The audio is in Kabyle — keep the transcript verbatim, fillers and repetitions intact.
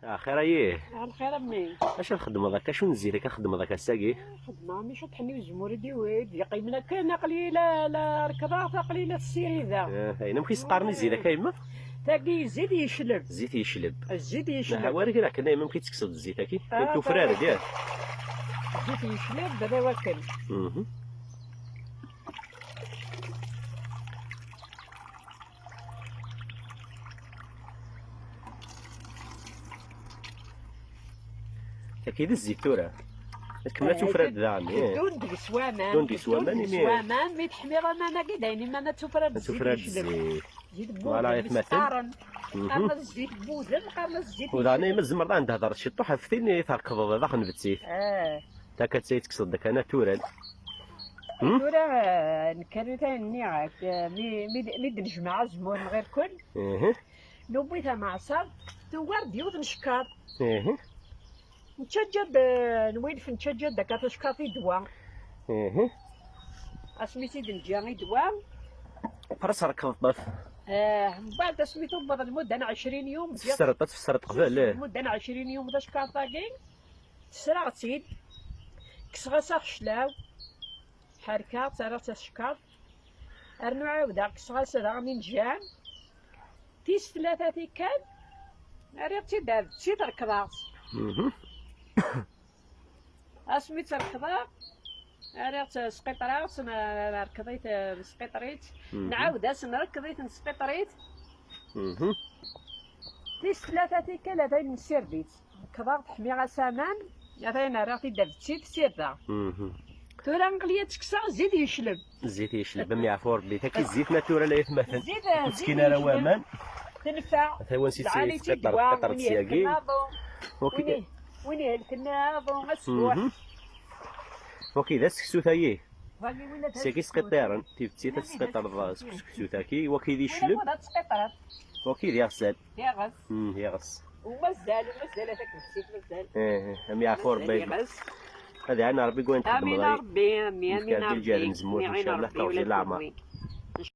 Axir ayih. Lxir a mmi. Acu txeddmeḍ akka? Acu n zzit akka txeddmeḍ akka ass-agi? Xeddmeɣ mi ceṭṭḥen i uzemmur i d-iwid, yeqqimen akken, aql-i la, la rekḍeɣ, aql-i la ssirideɣ. Ah, ayen amek i s-qqaren i zzit akka, yemma? Tagi zzit yecleb. Zzit yecleb. Zzit yecleb. Aha, wari kra akken, a yemma, amek i tekkseḍ zzit-agi? Ah, tufrar, tufrar. Zzit yecleb, d awakken. Mhm. Taki d zzit tura. Tkemmel ad tufrad daɣen, eh. Ddun deg-s waman. Ddun deg-s waman, imi waman, mi teḥmiḍ aman-agi, d ayen iman ad tufrad zzit. Ad tufrad zzit. Zzit n wudem, voilà, i s-qqaren. Mhm. Qqaren-as zzit n wudem, qqaren-as zzit n wudem. U daɣen, ma tzemreḍ ad d-thedreḍ ciṭuḥ ɣef tin i trekḍeḍ daxel n zzit. Eh. Takka d tayi tekkseḍ-d akka natural. Hmm? Tura, eh, nekkani tayen nniɣ-ak, eh, mi, mi, mi d-nejmeɛ azemmur n ɣir-ken, mhm, newwi tameɛṣart, tugar-d yiwet n cekkaṛt. Mhm. Nettaǧǧa-d, eh, nwilef nettaǧǧa-d akka tacekkaṛt i ddwa. Mhm. Asmi tt-id-neǧǧa i ddwa. Ɣas rekḍet. Eh, mbeɛd asmi tewweḍ lmudda n ɛecrin yum, tfesreḍ, ad tfesreḍ qbel, eh. Lmudda n ɛecrin yum tacekkaṛt-agi. Tesraɣ-tt-id, kkseɣ-as axeclaw, ḥerkeɣ-tt, rriɣ-tt asekkar, rnu ɛawdeɣ kkseɣ-as daɣen injan, tis tlata tikkal, rriɣ-tt-id ar d tt-id rekḍeɣ-tt. Mhm. Asmi tt-rekḍeɣ, rriɣ-tt sqiṭreɣ-tt, n-, nrekḍ-it, eh, sqiṭer-itt, mhm, nɛawed-as nrekḍ-it, nesqiṭer-it. Mhm. Tis tlata tikkal, atan nessired-itt. Nekḍeɣ, ḥmiɣ-as aman, atan rriɣ-t-id ar d tt-id sirdeɣ. Mhm. Tura aql-i ad tt-kkseɣ, zzit yecleb. Zzit yecleb, am yeɛfu Rebbi. Taki zzit natura la yatmaten. Zzit, ur ttkin ara waman. Tenfeɛ. Atan wansi tesqiṭer, tesqiṭer-tt yagi. Win i-, win ihelken aḍu, asfuḥ. Mhm. Waki d aseksu tayi. Sagi sqiṭiren, tidet i tesqiṭreḍ seg useksut-agi, waki d icleb. Wala, ad tesqiṭreḍ. Waki d iɣsan. D iɣes. Mm, d iɣes. Umazal, umazal, ad ak-d-ssif mazal. Eh, eh, am yeɛfu Rebbi. Mazal iɣes. Ad iɛan Rebbi deg wayen txedmeḍ. Amin a Rebbi, amin, amin a Rebbi. Nefka-d lǧehd n zzemmur, ncallah, terẓi leɛmer.